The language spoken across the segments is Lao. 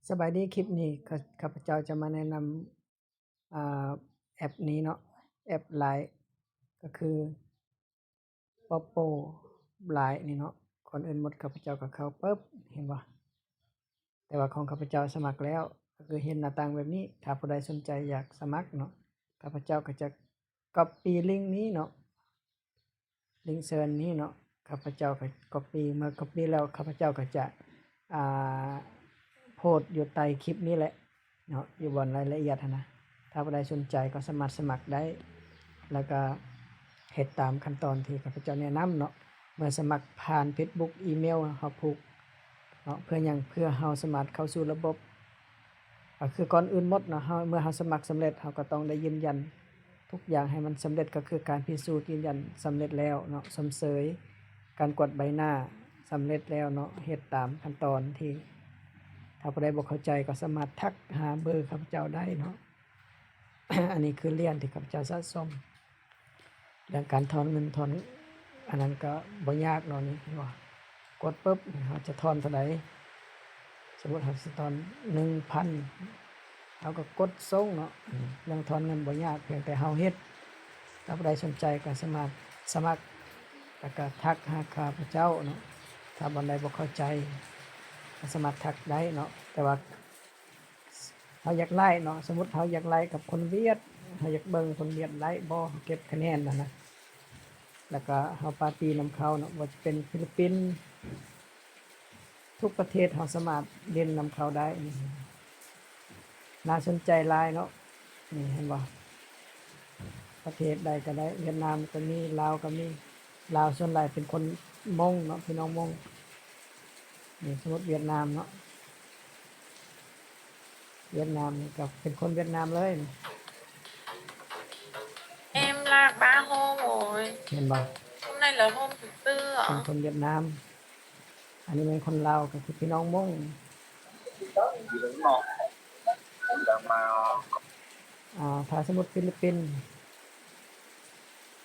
ສະບາຍດີ ຄລິບນີ້ ຂ້າ ຂ້າພະເຈົ້າຈະມາແນະນຳ ອ່າ ແອັບນີ້ເນາະ ແອັບ Line ກໍຄື Oppo Line ນີ້ເນາະ. ກ່ອນອື່ນໝົດ ຂ້າພະເຈົ້າກໍເຂົ້າປຶບ ເຫັນບໍ່? ແຕ່ວ່າຂອງຂ້າພະເຈົ້າສະໝັກແລ້ວ ກໍຄືເຫັນໜ້າຕ່າງແບບນີ້. ຖ້າຜູ້ໃດສົນໃຈຢາກສະໝັກເນາະ ຂ້າພະເຈົ້າກໍຈະ copy ລິ້ງນີ້ເນາະ ລິ້ງເຊີນນີ້ເນາະ ຂ້າພະເຈົ້າກໍ copy ເມື່ອ copy ແລ້ວ ຂ້າພະເຈົ້າກໍຈະ ອ່າ ໂພສຢູ່ໃຕ້ຄລິບນີ້ແຫຼະເນາະ ຢູ່ບ່ອນລາຍລະອຽດຫັ້ນນະ. ຖ້າຜູ້ໃດສົນໃຈກໍສາມາດສະໝັກໄດ້ ແລ້ວກໍເຮັດຕາມຂັ້ນຕອນທີ່ຂ້າພະເຈົ້າແນະນຳເນາະ. ເມື່ອສະໝັກຜ່ານ Facebook ອີເມວເຮົາຜູກເນາະ ເພື່ອຫຍັງ? ເພື່ອເຮົາສາມາດເຂົ້າສູ່ລະບົບ ກໍຄືກ່ອນອື່ນໝົດເນາະ ເຮົາ ເມື່ອເຮົາສະໝັກສຳເລັດ ເຮົາກໍຕ້ອງໄດ້ຢືນຢັນທຸກຢ່າງໃຫ້ມັນສຳເລັດ ກໍຄືການພິສູດຢືນຢັນສຳເລັດແລ້ວເນາະ ຊົມເຊີຍການກວດໃບໜ້າສຳເລັດແລ້ວເນາະ ເຮັດຕາມຂັ້ນຕອນທີ່ ຖ້າຜູ້ໃດບໍ່ເຂົ້າໃຈກໍສາມາດທັກຫາເບີຂ້າພະເຈົ້າໄດ້ເນາະ. ອັນນີ້ຄືຫຼຽນທີ່ຂ້າພະເຈົ້າສະສົມ. ເລື່ອງການຖອນເງິນຖອນ ອັນນັ້ນກໍບໍ່ຍາກເນາະ ນີ້ເຫັນບໍ່? ກົດປຶບ ເຮົາຈະຖອນເທົ່າໃດ? ສົມມຸດເຮົາຊິຖອນໜຶ່ງພັນ ເຮົາກໍກົດສົ່ງເນາະ. ເລື່ອງຖອນເງິນບໍ່ຍາກ ພຽງແຕ່ເຮົາເຮັດ. ຖ້າຜູ້ໃດສົນໃຈກໍສາມາດສະໝັກ ແລ້ວກໍທັກຫາຂ້າພະເຈົ້າເນາະ. ຖ້າບ່ອນໃດບໍ່ເຂົ້າໃຈກໍສາມາດທັກໄດ້ເນາະ ແຕ່ວ່າ ເຮົາຢາກໄລຟ໌ເນາະ ສົມມຸດເຮົາຢາກໄລຟ໌ກັບຄົນຫວຽດ ເຮົາຢາກເບິ່ງຄົນຫວຽດໄລຟ໌ບໍ່ ເກັບຄະແນນຫັ້ນນະ ແລ້ວກໍເຮົາປາຕີນຳເຂົາເນາະ ບໍ່ວ່າຈະເປັນຟີລິບປິນ ທຸກປະເທດເຮົາສາມາດຫຼິ້ນນຳເຂົາໄດ້. ນີ້ໜ້າສົນໃຈຫຼາຍເນາະ ນີ້ເຫັນບໍ່? ປະເທດໃດກໍໄດ້ ຫວຽດນາມກໍມີ ລາວກໍມີ. ລາວສ່ວນຫຼາຍເປັນຄົນມົ້ງເນາະ ພີ່ນ້ອງມົ້ງ. ນີ້ສົມມຸດຫວຽດນາມເນາະ ຫວຽດນາມນີ້ກໍເປັນຄົນຫວຽດນາມເລີຍ. Em là ba hôm rồi. ເຫັນບໍ່? Hôm nay là hôm thứ tư ạ. ເປັນຄົນຫວຽດນາມ. ອັນນີ້ແມ່ນຄົນລາວ ກໍຄືພີ່ນ້ອງມົ້ງ. ອ່າ ຖ້າສົມມຸດຟີລິບປິນ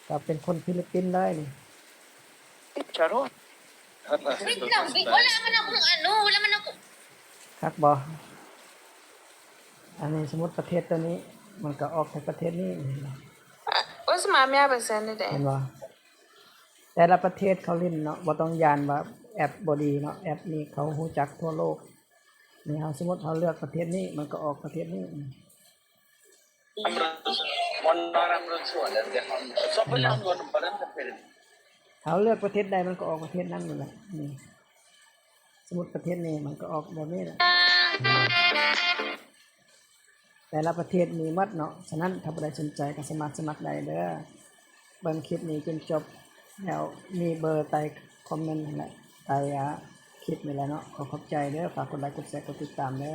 ກໍເປັນຄົນຟີລິບປິນເລີຍນີ້. Wait lang, wait. Wala man akong ano, wala man ako. ຄັກບໍ່? ອັນນີ້ສົມມຸດປະເທດໂຕນີ້ ມັນກໍອອກຈາກປະເທດນີ້. Ah, what's my map is in today? ເຫັນບໍ່? ແຕ່ລະປະເທດເຂົາຫຼິ້ນເນາະ ບໍ່ຕ້ອງຢ້ານວ່າແອັບບໍ່ດີເນາະ ແອັບນີ້ເຂົາຮູ້ຈັກທົ່ວໂລກ. ນີ້ເຮົາ ສົມມຸດເຮົາເລືອກປະເທດນີ້ ມັນກໍອອກປະເທດນີ້. Ora mrotsoa, ເຮົາເລືອກປະເທດໃດ ມັນກໍອອກປະເທດນັ້ນນັ້ນແຫຼະ. ນີ້ ສົມມຸດປະເທດນີ້ ມັນກໍອອກແບບນີ້ແຫຼະ. ແຕ່ລະປະເທດມີໝົດເນາະ. ສະນັ້ນ ຖ້າຜູ້ໃດສົນໃຈກໍສາມາດສະໝັກໄດ້ເດີ. ເບິ່ງຄລິບນີ້ຈົນຈົບແລ້ວ ມີເບີໃຕ້ຄອມເມັນຫັ້ນແຫຼະ ໃຕ້ ອ່າ ຄລິບນີ້ແຫຼະເນາະ. ຂໍຂອບໃຈເດີ. ຝາກກົດໄລ ກົດແຊ ກົດຕິດຕາມເດີ.